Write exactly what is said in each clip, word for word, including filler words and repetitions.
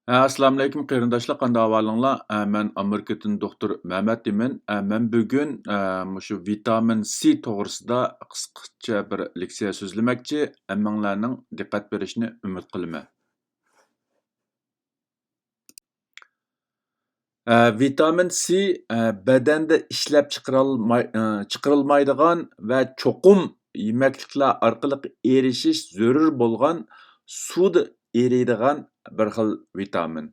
ھە، ئەسسالامۇئەلەيكۇم قېرىنداشلار، قانداق ئەھۋالىڭلار؟ ھە، مەن ئامېرىكىدىن دوختۇر مەمەت دېمەن. ھە، مەن بۈگۈن، ھە، مۇشۇ ۋىتامىن سى توغرىسىدا قىسقىچە بىر لېكسىيە سۆزلىمەكچى. ھەممىڭلارنىڭ دىققەت بېرىشىنى ئۈمىد قىلىمەن. ھە، ۋىتامىن سى، ھە، بەدەندە ئىشلەپ چىقىرالماي-، ھە، چىقىرىلمايدىغان ۋە چوقۇم يېمەكلىكلەر ئارقىلىق ئېرىشىش زۆرۈر بولغان سۇدا ئېرىيدىغان بىر خىل ۋىتامىن.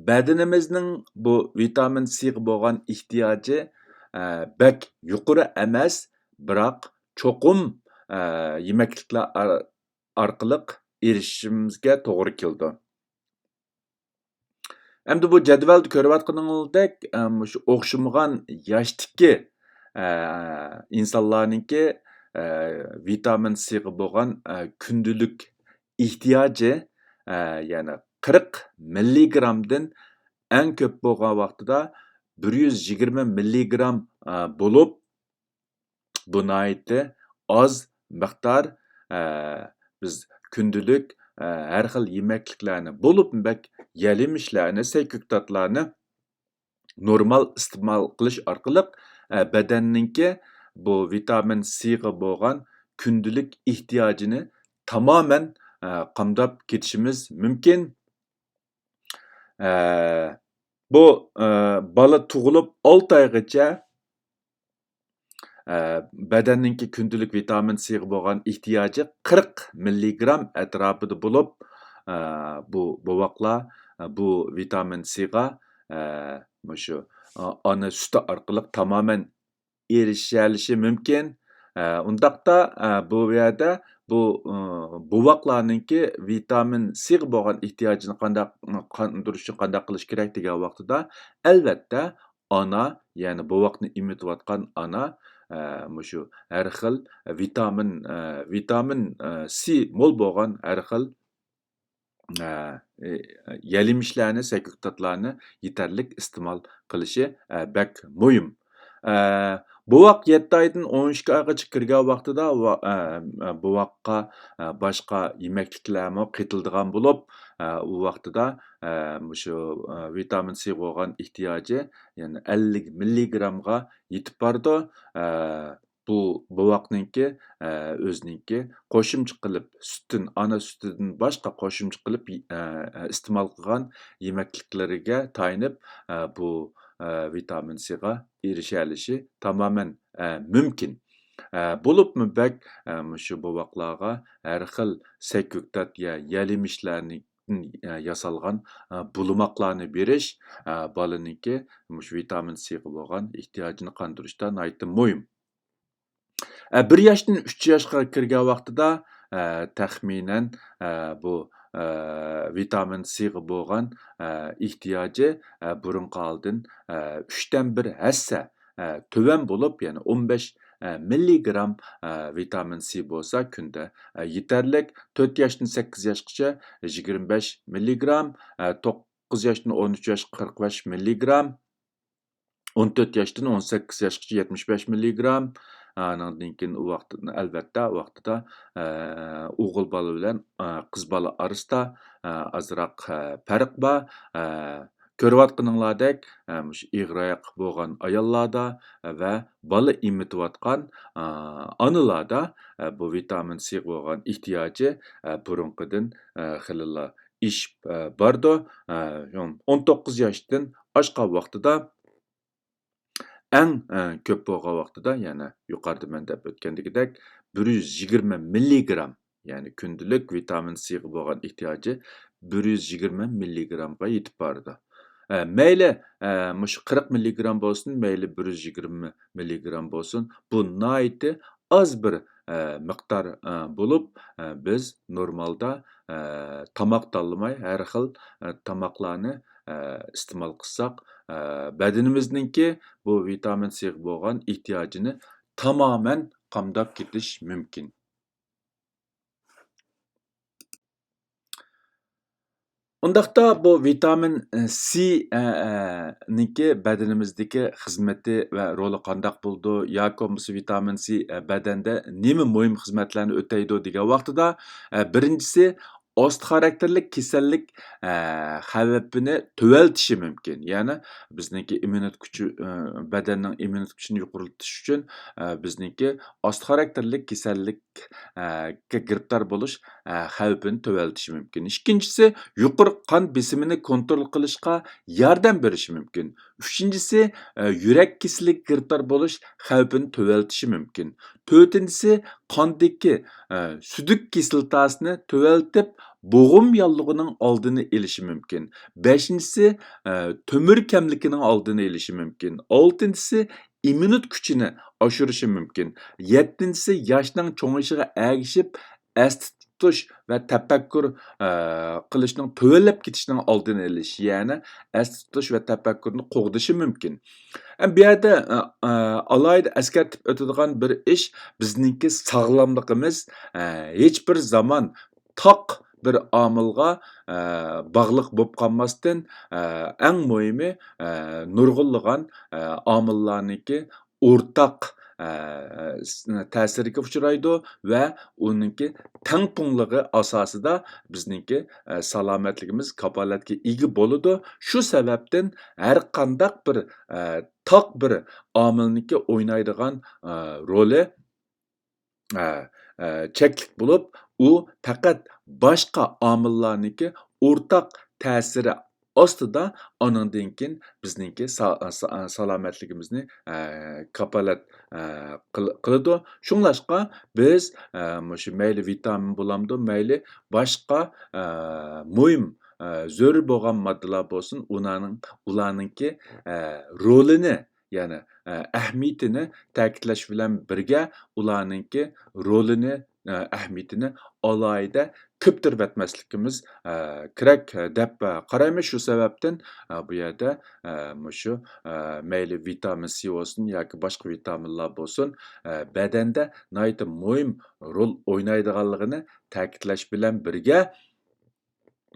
بەدىنىمىزنىڭ بۇ ۋىتامىن سىغا بولغان ئېھتىياجى، ئە، بەك يۇقىرى ئەمەس، بىراق چوقۇم، ئە، يېمەكلىكلەر ئار-، ئارقىلىق ئېرىشىشىمىزگە توغرا كېلىدۇ. ئەمدى بۇ جەدۋەلدە كۆرۈۋاتقىنىڭىزدەك، ئە، مۇشۇ ئوخشىمىغان ياشتىكى، ئە، ئىنسانلارنىڭكى، ئە، ۋىتامىن سىغا بولغان، ئە، كۈندىلىك ئېھتىياجى، ئە، يەنى قىرىق مىللىگرامدىن ئەڭ كۆپ بولغان ۋاقتىدا بىر يۈز يىگىرمە مىللىگرام، ئە، بولۇپ، بۇ ناھايىتى ئاز مىقدار. ئە، بىز كۈندىلىك، ئە، ھەر خىل يېمەكلىكلەرنى، بولۇپمۇ بەك يەل-يېمىشلەرنى، سەي-كۆكتاتلارنى نورمال ئىستېمال قىلىش ئارقىلىق، ئە، بەدەننىڭكى بۇ ۋىتامىن سىغا بولغان كۈندىلىك ئېھتىياجىنى تامامەن، ئە، قامداپ كېتىشىمىز مۇمكىن. ئە، بۇ، ئە، بالا تۇغۇلۇپ ئالتە ئايغىچە، ئە، بەدەننىڭكى كۈندىلىك ۋىتامىن سىغا بولغان ئېھتىياجى قىرىق مىللىگرام ئەتراپىدا بولۇپ، ئە، بۇ بوۋاقلار، ئە، بۇ ۋىتامىن سىغا، ئە، مۇشۇ، ئا-، ئانا سۈتى ئارقىلىق تامامەن ئېرىشەلىشى مۇمكىن. ئە، ئۇنداقتا، ئە، بۇ يەردە بۇ، ئى، بوۋاقلارنىڭكى ۋىتامىن سىغا بولغان ئېھتىياجىنى قانداق، قاندۇرۇش ئۈچۈن قانداق قىلىش كېرەك دېگەن ۋاقتىدا، ئەلۋەتتە، ئانا، يەنى بوۋاقنى ئېمىتىۋاتقان ئانا، ئە، مۇشۇ ھەر خىل ۋىتامىن، ئە، ۋىتامىن، ئە، سى مول بولغان ھەر خىل، ئە، ئى، يەل-يېمىشلەرنى، سەي-كۆكتاتلارنى يېتەرلىك ئىستېمال قىلىشى، ئە، بەك مۇھىم. ئە، بوۋاق يەتتە ئايدىن ئون ئىككى ئايغىچە كىرگەن ۋاقتىدا ۋا-، ئە، ئە، بوۋاققا، ئە، باشقا يېمەكلىكلەرمۇ قېتىلىدىغان بولۇپ، ئە، ئۇ ۋاقتىدا، ئە، مۇشۇ، ئە، ۋىتامىن سىغا بولغان ئېھتىياجى يەنە ئەللىك مىللىگرامغا يېتىپ بارىدۇ. ئە، بۇ بوۋاقنىڭكى، ئە، ئۆزىنىڭكى قوشۇمچە قىلىپ، سۈتتىن، ئانا سۈتىدىن باشقا قوشۇمچە قىلىپ، ئە، ئە، ئىستېمال قىلغان يېمەكلىكلىرىگە تايىنىپ، ئە، بۇ، ئە، ۋىتامىن سىغا ئېرىشەلىشى تامامەن، ئە، مۇمكىن. ئە، بولۇپمۇ بەك، ئە، مۇشۇ بوۋاقلارغا ھەر خىل سەي-كۆكتات يا يەل-يېمىشلەرنى، ئە، ياسالغان، ئە، بۇلىماقلارنى بېرىش، ئە، بالىنىڭكى مۇشۇ ۋىتامىن سىغا بولغان ئېھتىياجىنى قاندۇرۇشتا ناھايىتى مۇھىم. ئە، بىر ياشتىن ئۈچ ياشقا كىرگەن ۋاقتىدا، ئە، تەخمىنەن، ئە، بۇ، ئە، ۋىتامىن سىغا بولغان، ئە، ئېھتىياجى، ئە، بۇرۇنقى ھالدىن، ئە، ئۈچتىن بىر ھەسسە، ئە، تۆۋەن بولۇپ، يەنى ئون بەش، ئە، مىللىگرام، ئە، ۋىتامىن سى بولسا كۈندە، ئە، يېتەرلىك. تۆت ياشتىن سەككىز ياشقىچە يىگىرمە بەش مىللىگرام، ئە، توققۇز ياشتىن ئون ئۈچ ياشقا قىرىق بەش مىللىگرام. ئون تۆت ياشتىن ئون سەككىز ياشقىچە يەتمىش بەش مىللىگرام. ئانىڭدىن كېيىن ئۇ ۋاقىت، ئەلۋەتتە، ۋاقتىدا، ئە، ئوغۇل بالا بىلەن، ئە، قىز بالا ئارىسىدا، ئە، ئازراق، ئە، پەرق بار. ئە، كۆرۈۋاتقىنىڭلاردەك، ئە، مۇشۇ ئېغىر ئاياق بولغان ئاياللاردا ۋە بالا ئېمىتىۋاتقان، ئە، ئانىلاردا، ئە، بۇ ۋىتامىن سىغا بولغان ئېھتىياجى، ئە، بۇرۇنقىدىن، ئە، خېلىلا ئېشىپ، ئە، بارىدۇ. ئە، ئون توققۇز ياشتىن ئاشقان ۋاقتىدا ئەڭ، ئە، كۆپ بولغان ۋاقتىدا، يەنە يۇقىرىدا مەن دەپ ئۆتكەندىكىدەك، بىر يۈز يىگىرمە مىللىگرام، يەنى كۈندىلىك ۋىتامىن سىغا بولغان ئېھتىياجى بىر يۈز يىگىرمە مىللىگرامغا يېتىپ بارىدۇ. ئە، مەيلى، ئە، مۇشۇ قىرىق مىللىگرام بولسۇن، مەيلى بىر يۈز يىگىرمە مىللىگرام بولسۇن، بۇ ناھايىتى ئاز بىر، ئە، مىقدار، ئە، بولۇپ، ئە، بىز نورمالدا، ئە، تاماق تاللىماي، ھەر خىل، ئە، تاماقلارنى، ئە، ئىستېمال قىلساق، ئە، بەدىنىمىزنىڭكى بۇ ۋىتامىن سىغا بولغان ئېھتىياجىنى تامامەن قامداپ كېتىش مۇمكىن. ئۇنداقتا بۇ ۋىتامىن سى، ئە، ئە، نىڭكى بەدىنىمىزدىكى خىزمىتى ۋە رولى قانداق بولىدۇ؟ ياكى بولمىسا ۋىتامىن سى، ئە، بەدەندە نېمە مۇھىم خىزمەتلەرنى ئۆتەيدۇ دېگەن ۋاقتىدا، ئە، بىرىنچىسى، ئاستا خاراكتېرلىك كېسەللىك، ئە، خەۋپىنى تۆۋەلتىشى مۇمكىن. يەنى بىزنىڭكى ئىممۇنىتېت كۈچى، ئە، بەدەننىڭ ئىممۇنىتېت كۈچىنى يۇقىرىلىتىش ئۈچۈن، ئە، بىزنىڭكى ئاستا خاراكتېرلىك كېسەللىك، ئە، گە گىرىپتار بولۇش، ئە، خەۋپىنى تۆۋەلتىشى مۇمكىن. ئىككىنچىسى، يۇقىرى قان بېسىمىنى كونترول قىلىشقا ياردەم بېرىشى مۇمكىن. ئۈچىنچىسى، ئە، يۈرەك كېسىلىگە گىرىپتار بولۇش خەۋپىنى تۆۋەلتىشى مۇمكىن. تۆتىنچىسى، قاندىكى، ئە، سۈيدۈك كىسلاتاسىنى تۆۋەلتىپ، بوغۇم ياللۇغىنىڭ ئالدىنى ئېلىشى مۇمكىن. بەشىنچىسى، ئە، تۆمۈر كەملىكىنىڭ ئالدىنى ئېلىشى مۇمكىن. ئالتىنچىسى، ئىممۇنىتېت كۈچىنى ئاشۇرۇشى مۇمكىن. يەتتىنچىسى، ياشنىڭ چوڭىيىشىغا ئەگىشىپ ئەستە تۇتۇش ۋە تەپەككۇر، ئە، قىلىشنىڭ تۆۋەنلەپ كېتىشىنىڭ ئالدىنى ئېلىش، يەنى ئەستە تۇتۇش ۋە تەپەككۇرنى قوغدىشى مۇمكىن. ئە، بۇ يەردە، ئە، ئە، ئالاھىدە ئەسكەرتىپ ئۆتىدىغان بىر ئىش، بىزنىڭكى ساغلاملىقىمىز، ئە، ھېچ بىر زامان تاق بىر ئامىلغا، ئە، باغلىق بولۇپ قالماستىن، ئە، ئەڭ مۇھىمى، ئە، نۇرغۇنلىغان، ئە، ئامىللارنىڭكى ئورتاق، ئە، س-، تەسىرگە ئۇچرايدۇ ۋە ئۇنىڭكى تەڭپۇڭلۇقى ئاساسىدا بىزنىڭكى، ئە، سالامەتلىكىمىز كاپالەتكە ئىگە بولىدۇ. شۇ سەۋەبتىن ھەر قانداق بىر، ئە، تاق بىر ئامىلنىڭكى ئوينايدىغان، ئە، رولى، ئە، ئە، چەكلىك بولۇپ، ئۇ پەقەت باشقا ئامىللارنىڭكى ئورتاق تەسىرى ئاستىدا، ئانىڭدىن كېيىن بىزنىڭكى سا-، سا-، سالامەتلىكىمىزنى، ئە، كاپالەت، ئە، قىل-، قىلىدۇ. شۇڭلاشقا بىز، ئە، مۇشۇ مەيلى ۋىتامىن بولامدۇ، مەيلى باشقا، ئە، مۇھىم، ئە، زۆرۈر بولغان ماددىلار بولسۇن، ئۇلارنىڭ، ئۇلارنىڭكى، ئە، رولىنى، يەنى، ئە، ئەھمىيىتىنى تەكىتلەش بىلەن بىرگە، ئۇلارنىڭكى رولىنى، ئە، ئەھمىيىتىنى ئالاھىدە كۆپتۈرۈۋەتمەسلىكىمىز، ئە، كېرەك، ئە، دەپ، ئە، قارايمىز. شۇ سەۋەبتىن، ئە، بۇ يەردە، ئە، مۇشۇ، ئە، مەيلى ۋىتامىن سى بولسۇن ياكى باشقا ۋىتامىنلار بولسۇن، ئە، بەدەندە ناھايىتى مۇھىم رول ئوينايدىغانلىقىنى تەكىتلەش بىلەن بىرگە،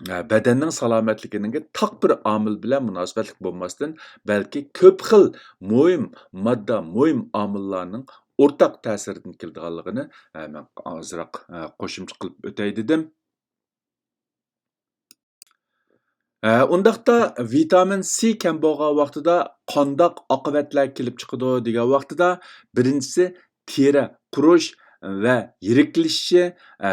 ئە، بەدەننىڭ سالامەتلىكىنىڭكى تاق بىر ئامىل بىلەن مۇناسىۋەتلىك بولماستىن، بەلكى كۆپ خىل مۇھىم ماددا، مۇھىم ئامىللارنىڭ ئورتاق تەسىرىدىن كېلىدىغانلىقىنى، ئە، مەن ئازراق، ئە، قوشۇمچە قىلىپ ئۆتەي دېدىم. ئە، ئۇنداقتا ۋىتامىن سى كەم بولغان ۋاقتىدا قانداق ئاقىۋەتلەر كېلىپ چىقىدۇ دېگەن ۋاقتىدا، بىرىنچىسى تېرە قۇرۇش ۋە يىرىكلىشىشى، ئە،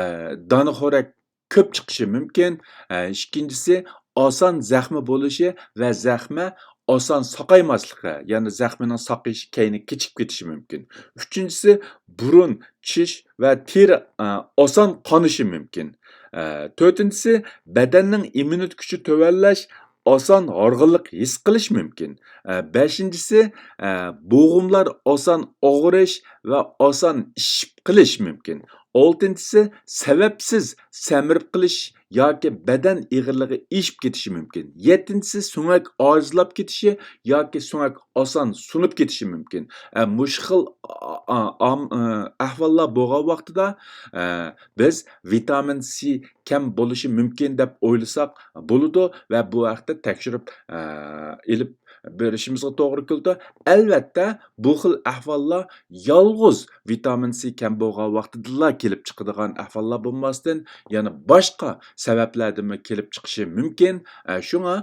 دانىخورەك كۆپ چىقىشى مۇمكىن. ئە، ئىككىنچىسى، ئاسان زەخمە بولۇشى ۋە زەخمە ئاسان ساقايماسلىقى، يەنى زەخمىنىڭ ساقىيىشى كەينىگە كېچىكىپ كېتىشى مۇمكىن. ئۈچىنچىسى، بۇرۇن، چىش ۋە تېرە، ئە، ئاسان قانىشى مۇمكىن. ئە، تۆتىنچىسى، بەدەننىڭ ئىممۇنىتېت كۈچى تۆۋەنلەش، ئاسان ھارغىنلىق ھېس قىلىش مۇمكىن. ئە، بەشىنچىسى، ئە، بوغۇملار ئاسان ئاغرىش ۋە ئاسان ئىششىپ قېلىش مۇمكىن. ئالتىنچىسى، سەۋەبسىز سەمرىپ قېلىش ياكى بەدەن ئېغىرلىقى ئېشىپ كېتىشى مۇمكىن. يەتتىنچىسى، سۆڭەك ئاجىزلاپ كېتىشى ياكى سۆڭەك ئاسان سۇنۇپ كېتىشى مۇمكىن. ئە، مۇشۇ خىل، ئا-، ئا-، ئام-، ئە، ئەھۋاللار بولغان ۋاقتىدا، ئە، بىز ۋىتامىن سى كەم بولۇشى مۇمكىن دەپ ئويلىساق بولىدۇ ۋە بۇ ھەقتە تەكشۈرۈپ، ئە، ئېلىپ بېرىشىمىزغا توغرا كېلىدۇ. ئەلۋەتتە، بۇ خىل ئەھۋاللار يالغۇز ۋىتامىن سى كەم بولغان ۋاقتىدىلا كېلىپ چىقىدىغان ئەھۋاللار بولماستىن، يەنە باشقا سەۋەبلەردىنمۇ كېلىپ چىقىشى مۇمكىن. ئە، شۇڭا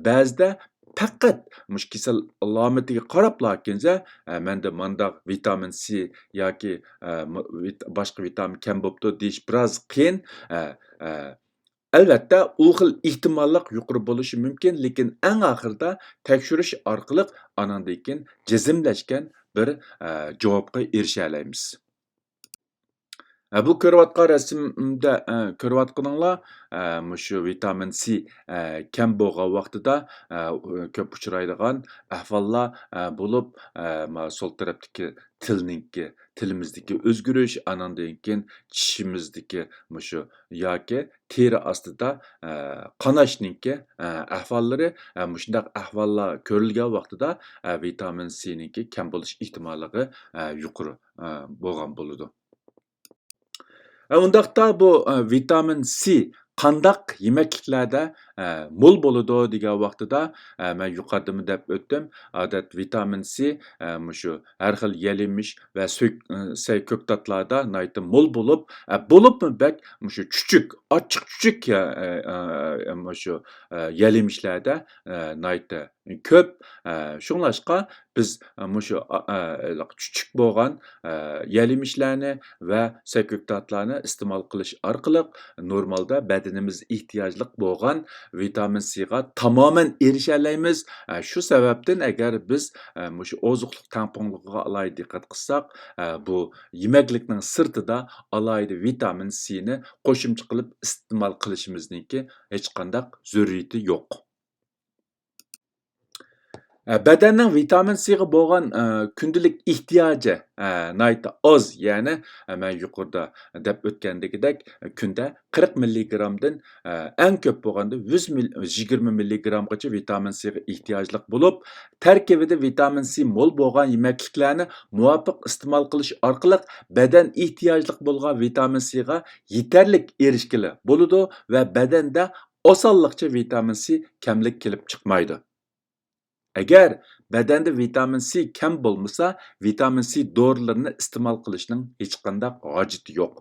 بەزىدە پەقەت مۇشۇ كېسەل ئالامىتىگە قاراپلا كېلسە، ئە، مەندە مانداق ۋىتامىن سى ياكى، ئە، م-، ۋىت-، باشقا ۋىتامىن كەم بوپتۇ دېيىش بىراز قىيىن. ئە، ئە، ئەلۋەتتە، ئۇ خىل ئېھتىماللىق يۇقىرى بولۇشى مۇمكىن، لېكىن ئەڭ ئاخىرىدا تەكشۈرۈش ئارقىلىق ئانىڭدىن كېيىن جەزملەشكەن بىر، ئە، جاۋابقا ئېرىشەلەيمىز. ئە، بۇ كۆرۈۋاتقان رەسىمدە، ئە، كۆرۈۋاتقىنىڭلار، ئە، مۇشۇ ۋىتامىن سى، ئە، كەم بولغان ۋاقتىدا، ئە، كۆپ ئۇچرايدىغان ئەھۋاللار، ئە، بولۇپ، ئە، ما-، سول تەرەپتىكى تىلنىڭكى، تىلىمىزدىكى ئۆزگىرىش، ئانىڭدىن كېيىن چىشىمىزدىكى مۇشۇ ياكى تېرە ئاستىدا، ئە، قاناشنىڭكى، ئە، ئەھۋاللىرى، ئە، مۇشۇنداق ئەھۋاللار كۆرۈلگەن ۋاقتىدا، ئە، ۋىتامىن سىنىڭكى كەم بولۇش ئېھتىماللىقى، ئە، يۇقىرى، ئە، بولغان بولىدۇ. ئە، ئۇنداقتا بۇ، ئە، ۋىتامىن سى قانداق يېمەكلىكلەردە، ئە، مول بولىدۇ دېگەن ۋاقتىدا، ئە، مەن يۇقىرىدىمۇ دەپ ئۆتتۈم، ئادەتتە ۋىتامىن سى، ئە، مۇشۇ ھەر خىل يەل-يېمىش ۋە سۆك-، ئە، سەي-، كۆكتاتلاردا ناھايىتى مول بولۇپ، ئە، بولۇپمۇ بەك مۇشۇ چۈچۈك، ئاچچىق چۈچۈك، ئە، ئە، ئە، مۇشۇ، ئە، يەل-يېمىشلەردە، ئە، ناھايىتى كۆپ. ئە، شۇڭلاشقا بىز، ئە، مۇشۇ، ئا، ئە، چۈچۈك بولغان، ئە، يەل-يېمىشلەرنى ۋە سەي-كۆكتاتلارنى ئىستېمال قىلىش ئارقىلىق نورمالدا بەدىنىمىز ئېھتىياجلىق بولغان ۋىتامىن سىغا تامامەن ئېرىشەلەيمىز. ئە، شۇ سەۋەبتىن ئەگەر بىز، ئە، مۇشۇ ئوزۇقلۇق تەڭپۇڭلۇقىغا ئالاھىدە دىققەت قىلساق، ئە، بۇ يېمەكلىكنىڭ سىرتىدا ئالاھىدە ۋىتامىن سىنى قوشۇمچە قىلىپ ئىستېمال قىلىشىمىزنىڭكى ھېچقانداق زۆرۈرىيىتى يوق. ئە، بەدەننىڭ ۋىتامىن سىغا بولغان، ئە، كۈندىلىك ئېھتىياجى، ئە، ناھايىتى ئاز، يەنى، ئە، مەن يۇقىرىدا دەپ ئۆتكەندىكىدەك، كۈندە قىرىق مىللىگرامدىن، ئە، ئەڭ كۆپ بولغاندا يۈز مىل-، يىگىرمە مىللىگرامغىچە ۋىتامىن سىغا ئېھتىياجلىق بولۇپ، تەركىبىدە ۋىتامىن سى مول بولغان يېمەكلىكلەرنى مۇۋاپىق ئىستېمال قىلىش ئارقىلىق بەدەن ئېھتىياجلىق بولغان ۋىتامىن سىغا يېتەرلىك ئېرىشكىلى بولىدۇ ۋە بەدەندە ئاسانلىقچە ۋىتامىن سى كەملىك كېلىپ چىقمايدۇ. ئەگەر بەدەندە ۋىتامىن سى كەم بولمىسا، ۋىتامىن سى دورىلىرىنى ئىستېمال قىلىشنىڭ ھېچقانداق ھاجىتى يوق.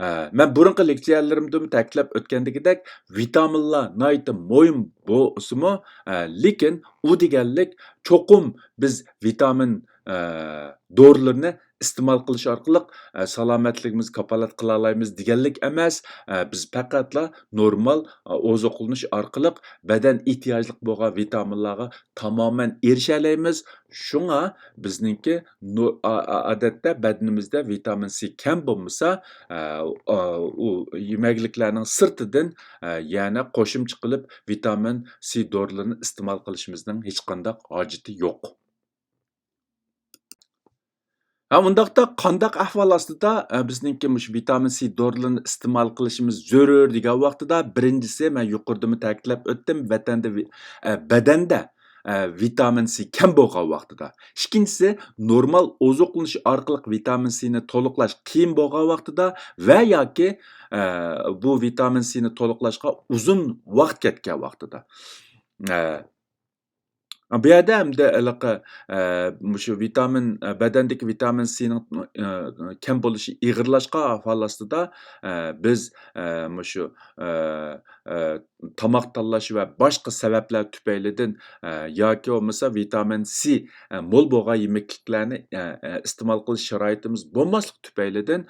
ئە، مەن بۇرۇنقى لېكسىيەلىرىمدىمۇ تەكىتلەپ ئۆتكەندىكىدەك، ۋىتامىنلار ناھايىتى مۇھىم بولسىمۇ، ئە، لېكىن ئۇ دېگەنلىك چوقۇم بىز ۋىتامىن، ئە، دورىلىرىنى ئىستېمال قىلىش ئارقىلىق، ئە، سالامەتلىكىمىزگە كاپالەت قىلالايمىز دېگەنلىك ئەمەس. ئە، بىز پەقەتلا نورمال، ئە، ئوزۇقلىنىش ئارقىلىق بەدەن ئېھتىياجلىق بولغان ۋىتامىنلارغا تامامەن ئېرىشەلەيمىز. شۇڭا بىزنىڭكى نو-، ئا-، ئا-، ئادەتتە بەدىنىمىزدە ۋىتامىن سى كەم بولمىسا، ئە، ئا-، ئۇ يېمەكلىكلەرنىڭ سىرتىدىن، ئە، يەنە قوشۇمچە قىلىپ ۋىتامىن سى دورىلىرىنى ئىستېمال قىلىشىمىزنىڭ ھېچقانداق ھاجىتى يوق. ھە، ئۇنداقتا قانداق ئەھۋال ئاستىدا، ئە، بىزنىڭكى مۇشۇ ۋىتامىن سى دورىلىرىنى ئىستېمال قىلىشىمىز زۆرۈر دېگەن ۋاقتىدا، بىرىنچىسى، مەن يۇقىرىدىمۇ تەكىتلەپ ئۆتتۈم، ۋەتەندە ۋى-، ئە، بەدەندە، ئە، ۋىتامىن سى كەم بولغان ۋاقتىدا. ئىككىنچىسى، نورمال ئوزۇقلىنىش ئارقىلىق ۋىتامىن سىنى تولۇقلاش قىيىن بولغان ۋاقتىدا ۋە ياكى، ئە، بۇ ۋىتامىن سىنى تولۇقلاشقا ئۇزۇن ۋاقىت كەتكەن ۋاقتىدا. ئە، بۇ يەردە ئەمدى ھېلىقى، ئە، مۇشۇ ۋىتامىن، ئە، بەدەندىكى ۋىتامىن سىنىڭ، ئە، كەم بولۇشى ئېغىرلاشقان ئەھۋال ئاستىدا، ئە، بىز، ئە، مۇشۇ، ئە، ئە، تاماق تاللاش ۋە باشقا سەۋەبلەر تۈپەيلىدىن، ئە، ياكى بولمىسا ۋىتامىن سى، ئە، مول بولغان يېمەكلىكلەرنى، ئە، ئە، ئىستېمال قىلىش شارائىتىمىز بولماسلىق تۈپەيلىدىن،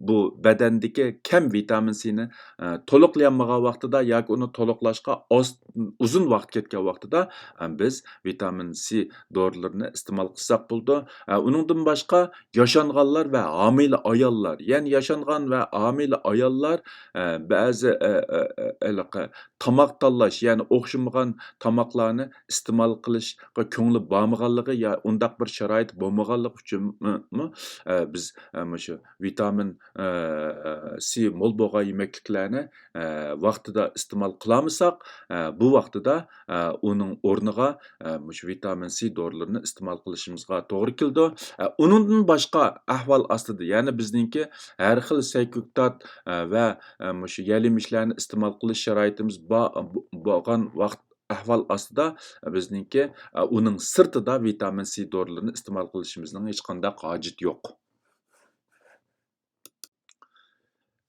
بۇ بەدەندىكى كەم ۋىتامىن سىنى، ئە، تولۇقلىيالمىغان ۋاقتىدا ياكى ئۇنى تولۇقلاشقا ئاز، ئۇزۇن ۋاقىت كەتكەن ۋاقتىدا، ئە، بىز ۋىتامىن سى دورىلىرىنى ئىستېمال قىلساق بولىدۇ. ئە، ئۇنىڭدىن باشقا ياشانغانلار ۋە ھامىلە ئاياللار، يەنى ياشانغان ۋە ھامىلە ئاياللار، ئە، بەزى، ئە، ئە، ئە، ھېلىقى تاماق تاللاش، يەنى ئوخشىمىغان تاماقلارنى ئىستېمال قىلىشقا كۆڭلى بارمىغانلىقى يا ئۇنداق بىر شارائىت بولمىغانلىقى ئۈچۈنمۇ، ئە، بىز، ئە، مۇشۇ ۋىتامىن، ئە، سى مول بولغان يېمەكلىكلەرنى، ئە، ۋاقتىدا ئىستېمال قىلالمىساق، ئە، بۇ ۋاقتىدا، ئە، ئۇنىڭ ئورنىغا، ئە، مۇشۇ ۋىتامىن سى دورىلىرىنى ئىستېمال قىلىشىمىزغا توغرا كېلىدۇ. ئە، ئۇنىڭدىن باشقا ئەھۋال ئاستىدا، يەنى بىزنىڭكى ھەر خىل سەي-كۆكتات، ئە، ۋە، ئە، مۇشۇ يەل-يېمىشلەرنى ئىستېمال قىلىش شارائىتىمىز با-، بولغان ۋاقىت، ئەھۋال ئاستىدا بىزنىڭكى، ئە، ئۇنىڭ سىرتىدا ۋىتامىن سى دورىلىرىنى ئىستېمال قىلىشىمىزنىڭ ھېچقانداق ھاجىتى يوق.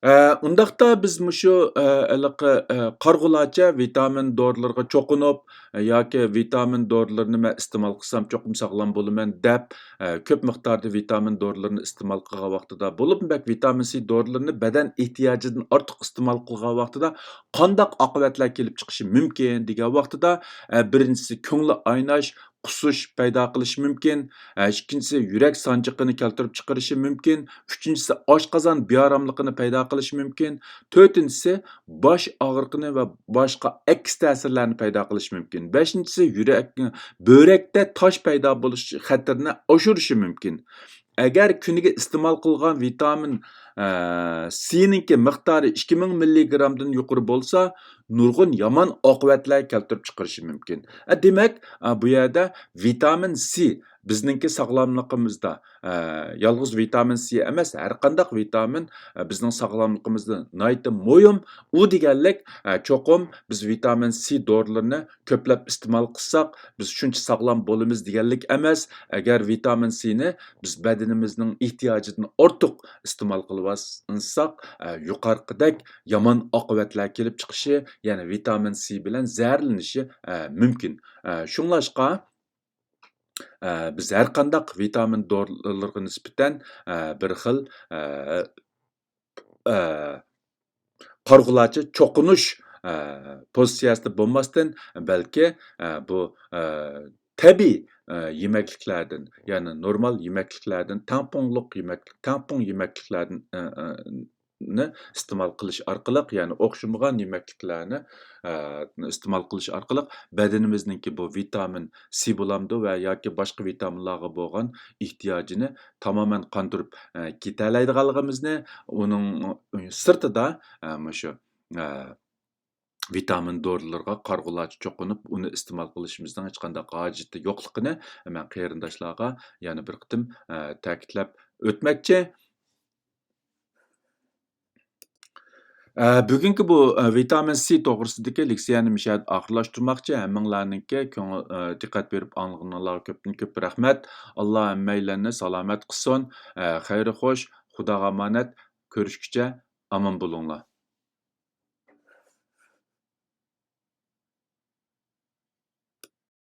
ئە، ئۇنداقتا بىز مۇشۇ، ئە، ھېلىقى، ئە، قارىغۇلارچە ۋىتامىن دورىلىرىغا چوقۇنۇپ، ئە، ياكى ۋىتامىن دورىلىرىنى مەن ئىستېمال قىلسام چوقۇم ساغلام بولىمەن دەپ، ئە، كۆپ مىقداردا ۋىتامىن دورىلىرىنى ئىستېمال قىلغان ۋاقتىدا، بولۇپمۇ بەك ۋىتامىن سى دورىلىرىنى بەدەن ئېھتىياجىدىن ئارتۇق ئىستېمال قىلغان ۋاقتىدا قانداق ئاقىۋەتلەر كېلىپ چىقىشى مۇمكىن دېگەن ۋاقتىدا، ئە، بىرىنچىسى كۆڭلى ئايناش، قۇسۇش پەيدا قىلىشى مۇمكىن. ئىككىنچىسى، يۈرەك سانجىقىنى كەلتۈرۈپ چىقىرىشى مۇمكىن. ئۈچىنچىسى، ئاشقازان بىئاراملىقىنى پەيدا قىلىشى مۇمكىن. تۆتىنچىسى، باش ئاغرىقىنى ۋە باشقا ئەكس تەسىرلەرنى پەيدا قىلىشى مۇمكىن. بەشىنچىسى، يۈرەك، بۆرەكتە تاش پەيدا بولۇش خەتىرىنى ئاشۇرۇشى مۇمكىن. ئەگەر كۈنىگە ئىستېمال قىلغان ۋىتامىن، ئە، سىنىڭكى مىقدارى ئىككى مىڭ مىللىگرامدىن يۇقىرى بولسا، نۇرغۇن يامان ئاقىۋەتلەر كەلتۈرۈپ چىقىرىشى مۇمكىن. ئە، دېمەك، ئە، بۇ يەردە ۋىتامىن سى بىزنىڭكى ساغلاملىقىمىزدا، ئە، يالغۇز ۋىتامىن سى ئەمەس، ھەر قانداق ۋىتامىن، ئە، بىزنىڭ ساغلاملىقىمىزدا ناھايىتى مۇھىم. ئۇ دېگەنلىك، ئە، چوقۇم بىز ۋىتامىن سى دورىلىرىنى كۆپلەپ ئىستېمال قىلساق، بىز شۇنچە ساغلام بولىمىز دېگەنلىك ئەمەس. ئەگەر ۋىتامىن سىنى بىز بەدىنىمىزنىڭ ئېھتىياجىدىن ئارتۇق ئىستېمال قىلىۋاتساق، ئە، يۇقىرىقىدەك يامان ئاقىۋەتلەر كېلىپ چىقىشى، يەنى ۋىتامىن سى بىلەن زەھەرلىنىشى، ئە، مۇمكىن. ئە، شۇڭلاشقا، ئە، بىز ھەر قانداق ۋىتامىن دورىلىرىغا نىسبەتەن، ئە، بىر خىل، ئە، ئە، قارىغۇلارچە چوقۇنۇش، ئە، پوزىتسىيەسىدە بولماستىن، بەلكى، ئە، بۇ، ئە، تەبىئىي، ئە، يېمەكلىكلەردىن، يەنى نورمال يېمەكلىكلەردىن، تەڭپۇڭلۇق يېمەكلىك، تەڭپۇڭ يېمەكلىكلەردىن، ئە، ئە، نى ئىستېمال قىلىش ئارقىلىق، يەنى ئوخشىمىغان يېمەكلىكلەرنى، ئە، ئىستېمال قىلىش ئارقىلىق بەدىنىمىزنىڭكى بۇ ۋىتامىن سى بولامدۇ ۋە ياكى باشقا ۋىتامىنلارغا بولغان ئېھتىياجىنى تامامەن قاندۇرۇپ، ئە، كېتەلەيدىغانلىقىمىزنى، ئۇنىڭ سىرتىدا، ئە، مۇشۇ، ئە، ۋىتامىن دورىلىرىغا قارىغۇلارچە چوقۇنۇپ، ئۇنى ئىستېمال قىلىشىمىزنىڭ ھېچقانداق ھاجىتى يوقلۇقىنى مەن قېرىنداشلارغا يەنە بىر قېتىم، ئە، تەكىتلەپ ئۆتمەكچى. ئە، بۈگۈنكى بۇ، ئە، ۋىتامىن سى توغرىسىدىكى لېكسىيەنى مۇشۇ يەردە ئاخىرلاشتۇرماقچى. ھەممىڭلارنىڭكى كۆڭۈل، ئە، دىققەت بېرىپ ئاڭلىغىنىڭلارغا كۆپتىن كۆپ رەھمەت. ئاللا ھەممەيلەننى سالامەت قىلسۇن. ئە، خەير خوش، خۇداغا ئامانەت. كۆرۈشكىچە ئامان بولۇڭلار.